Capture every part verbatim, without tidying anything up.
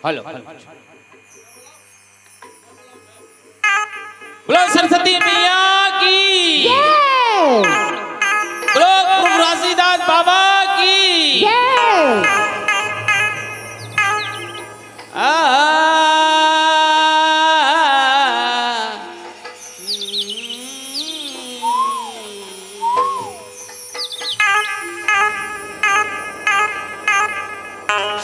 Hello, hello. बोलो सरस्वती मैया की। जय। बोलो गुरु घासीदास बाबा की। जय। आ।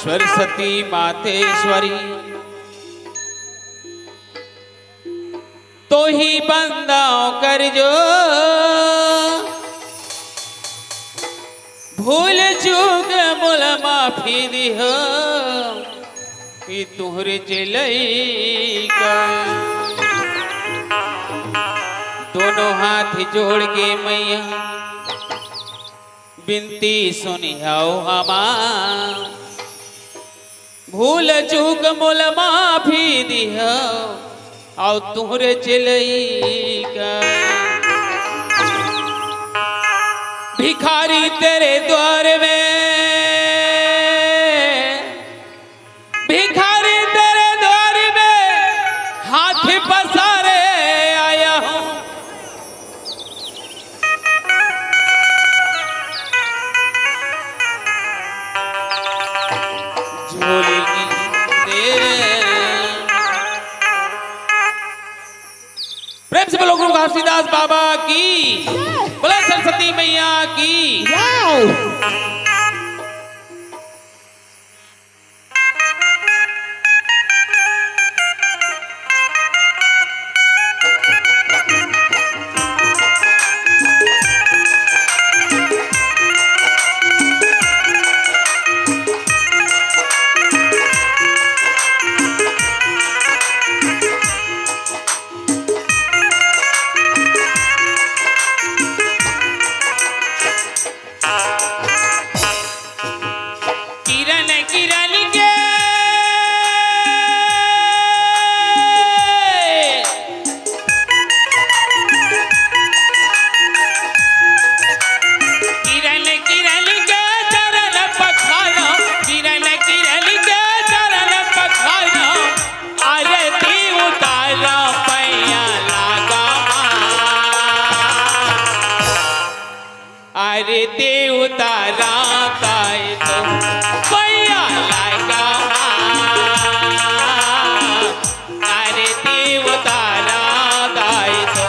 सरस्वती मातेश्वरी, तोही बंदव कर जोर, भूल चूक मोला माफी दिहो, कि तुहरे चेलई का। दोनों हाथ जोड़ के मैया बिनती सुनिहव हमार, भूल चूक मोला माफी दिहव, अउ तुहरे चेलई का। भिखारी तेरे द्वार में, भिखारी तेरे द्वार में हाथ पसारे आया हूँ। झोली रे। प्रेम से बोलो गुरु घासीदास बाबा की, बोलो सरस्वती मैया की। जय। किरण किरण के, किरण किरण के चरण पखारो, किरण किरण के चरण पखारो, आरती उतारो पैया लागा माँ। आरती उतारा ताई तो पैया लागा माँ। आरती उतारा ताई तो।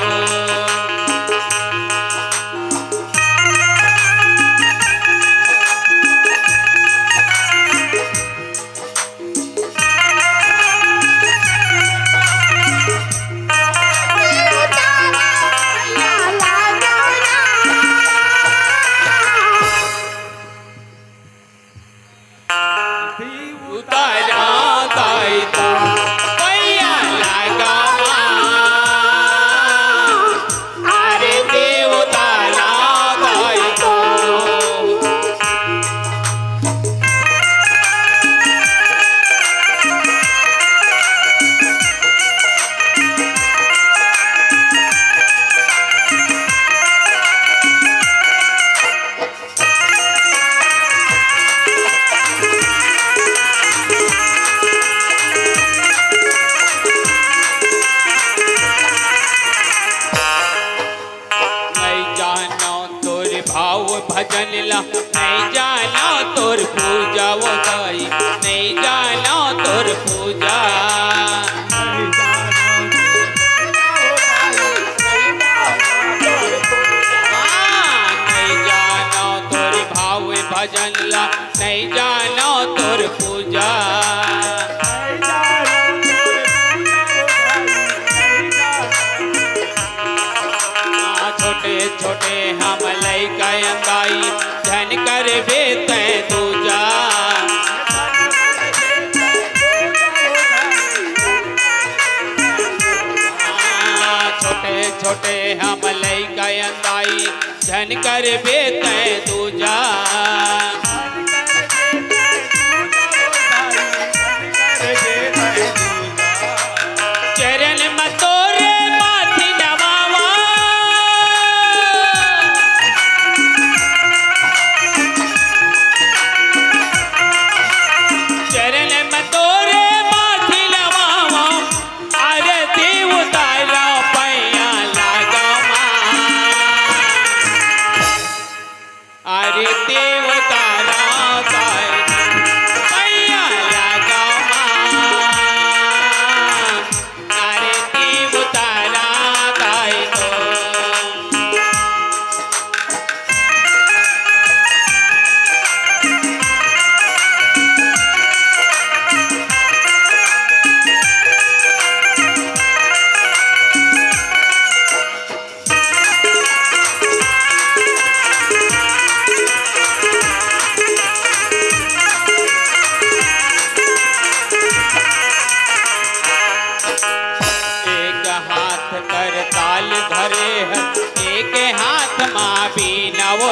उतारा ताई तो पैया लागा माँ। आरती उतारा ताई तो। नहीं जानो तोर भाव भजन ला, नहीं जानो तोर पूजा वो दाई, नहीं जानो तोर पूजा। हाँ, नहीं जानो तोर भाव भजन ला, नहीं जानो तोर पूजा। हाँ, छोटे छोटे हम लइका अंगाई, झन करबे तैं दूजा। हाँ, छोटे छोटे हम लइका अंगाई, झन करबे तैं दूजा। चरण म तोरे माथि नवावा। चरण म तोरे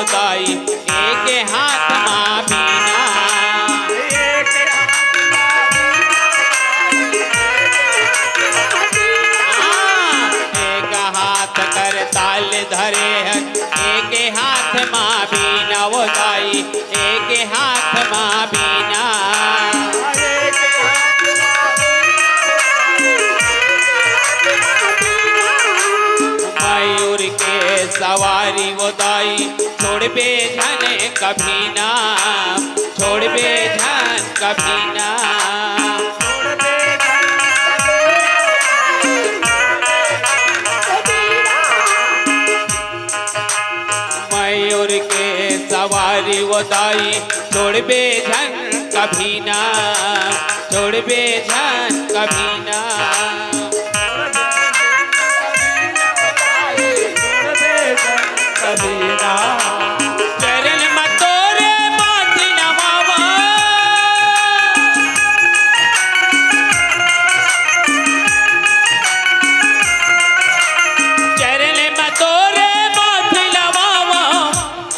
ताई, एक हाथ मा बीना। हाँ, एक हाथ कर ताल धरे हस, एक हाथ मा बीना वो दाई, एक हाथ मा बीना। मयूर के सवारी वो दाई, छोड़बे झन कभी ना, छोड़बे झन कभी ना। मयूर के सवारी वो दाई, छोड़बे झन कभी ना, छोड़बे झन कभी ना। चरण म तोरे माथ नवावा। चरण म तोरे माथ नवावा।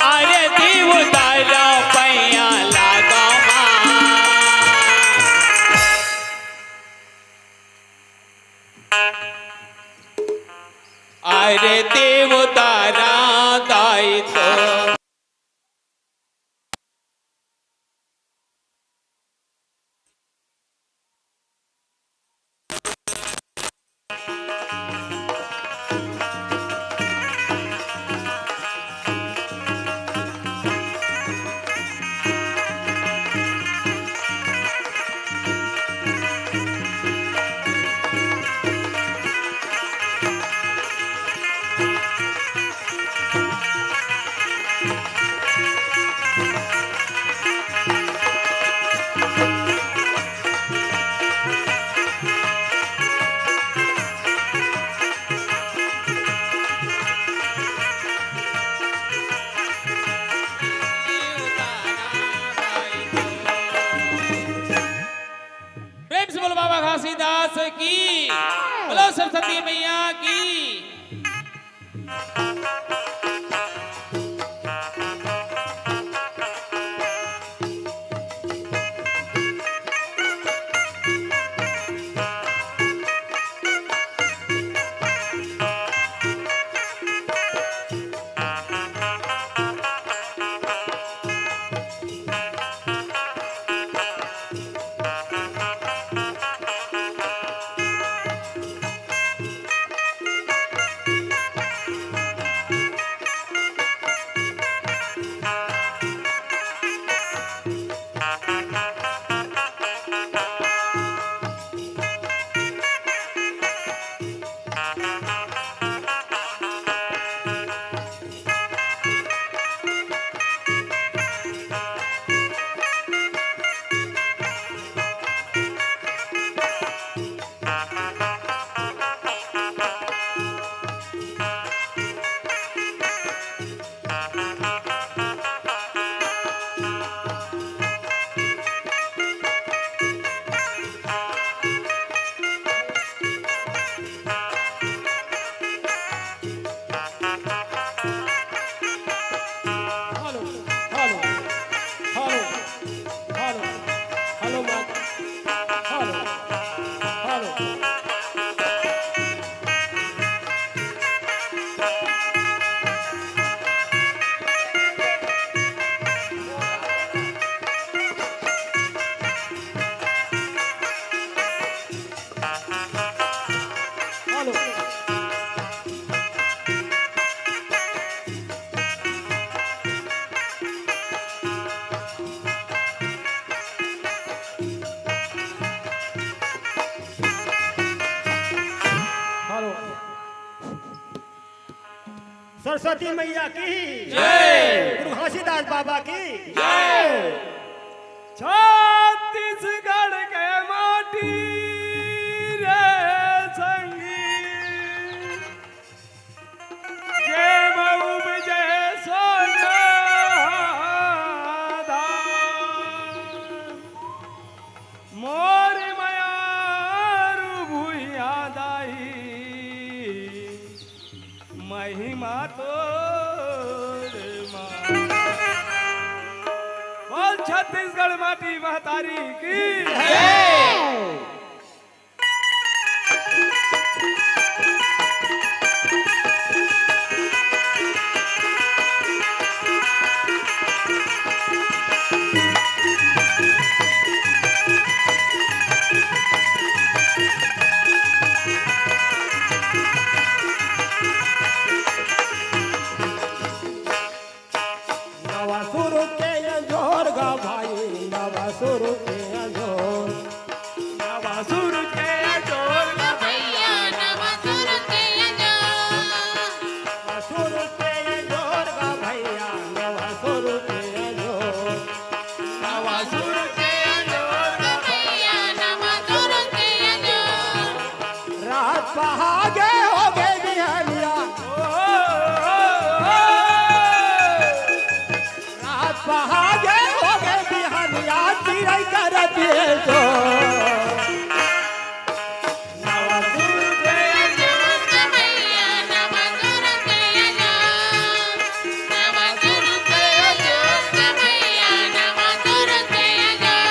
आरती उतारा पैया लागा माँ। आरती उतारा दाई तो। प्रेम से बोलो बाबा घासीदास की, बोलो सरस्वती मैया की। Hello, hello, hello, hello, hello, माँ, hello, hello. Hello. Hello. Saraswati मैया की जय। गुरु घासीदास बाबा की जय। छत्तीसगढ़ के माटी रे संगी, जेमा उपजे सोना धान। मोर मयारू भुइयां दाई, महिमा तोर मा। छत्तीसगढ़ माटी महतारी की। नवा सुरु के अंजोर गा भाई, नवा सुरु के अंजोर। नवा सुरु के अंजोर गा भैया, नवा सुरु के अंजोर। नवा सुरु के अंजोर गा भैया, नवा सुरु के अंजोर। नवा सुरु के अंजोर गा भैया, नवा सुरु के अंजोर। रात पहागे होगे बिहनिया। रात पहागे होगे बिहनिया, चिरई करत हे सोर। नवा सुरु के अंजोर गा भैया, नवा सुरु के अंजोर। नवा सुरु के अंजोर गा भैया, नवा सुरु के अंजोर।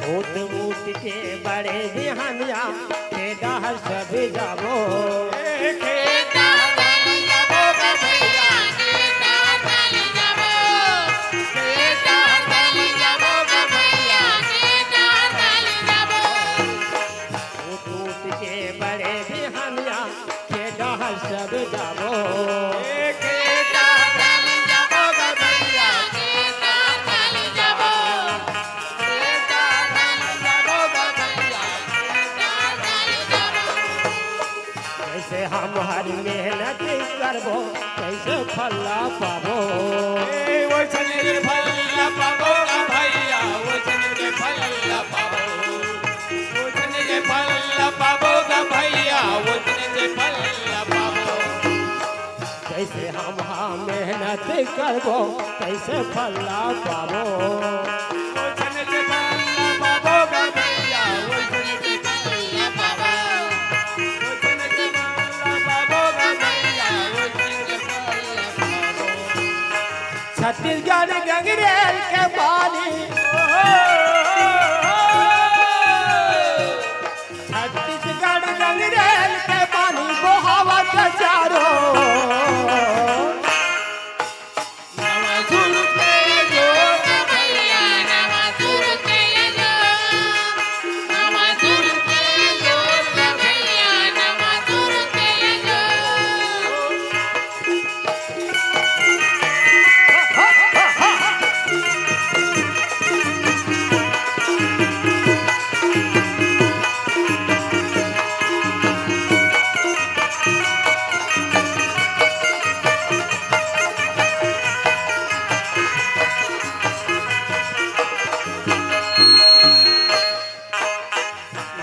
उठ उठ के बड़े बिहनिया, के डहर सब जाबो। ए, के डहर सब जाबो गा भैया, के डहर सब जाबो। के डहर सब जाबो गा भैया, के डहर सब जाबो। उठ उठ के बड़े बिहनिया, के डहर सब जाबो। ए, के डहर सब जाबो गा भैया, के डहर सब जाबो। के डहर सब जाबो गा भैया, के डहर सब जाबो। जइसे हम हर मेहनत करबो, तइसे फल ला पाबो। ए, वइसने फल ला पाबो गा भैया, वइसने फल ला पाबो। वइसने फल ला पाबो गा भैया, वइसने फल ला पाबो। जइसे हम हा मेहनत करबो, तइसे फल ला पाबो। वइसने फल ला पाबो गा भैया, वइसने फल ला पाबो। वइसने फल ला पाबो गा भैया, वइसने फल ला पाबो। छत्तीसगढ़ गंगरेल के पानी, छत्तीसगढ़ गंगरेल के पानी बोहावत चारो। नवा सुरु के अंजोर गा भैया, नवा सुरु के अंजोर। नवा सुरु के अंजोर गा भैया, नवा सुरु के अंजोर।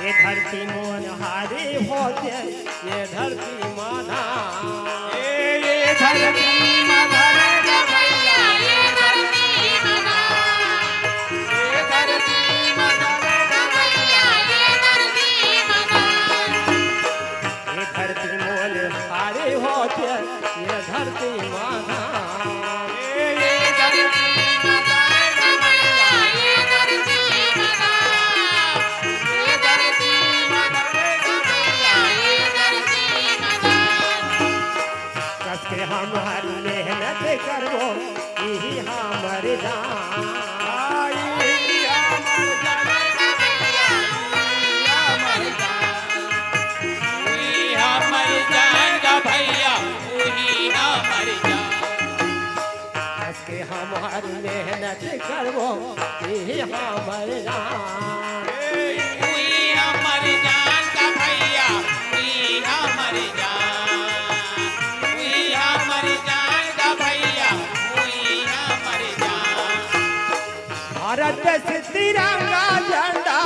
ये धरती मोर हारी होथे, ये धरती माना। ए, ये धरती माना रे भैया, ये धरती माना। ये धरती माना रे भैया, ये धरती माना। ये धरती मोर हारी होथे, ये धरती माना। ए, ये धरती माना रे भैया, ये धरती माना। ये धरती माना रे भैया, ये धरती माना। कस के हम हर मेहनत करबो, इही हमर जान। आ, इही हमर जान गा भैया, इही हमर जान। उही हमर जान गा भैया, उही हमर जान। कस के हम हर मेहनत करबो, इही हमर जान। उही हमर जान गा भैया, उही हमर जान। उही हमर जान गा भैया, उही हमर जान। भारत देश तिरंगा झंडा।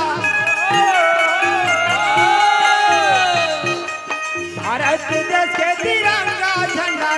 देश के तिरंगा झंडा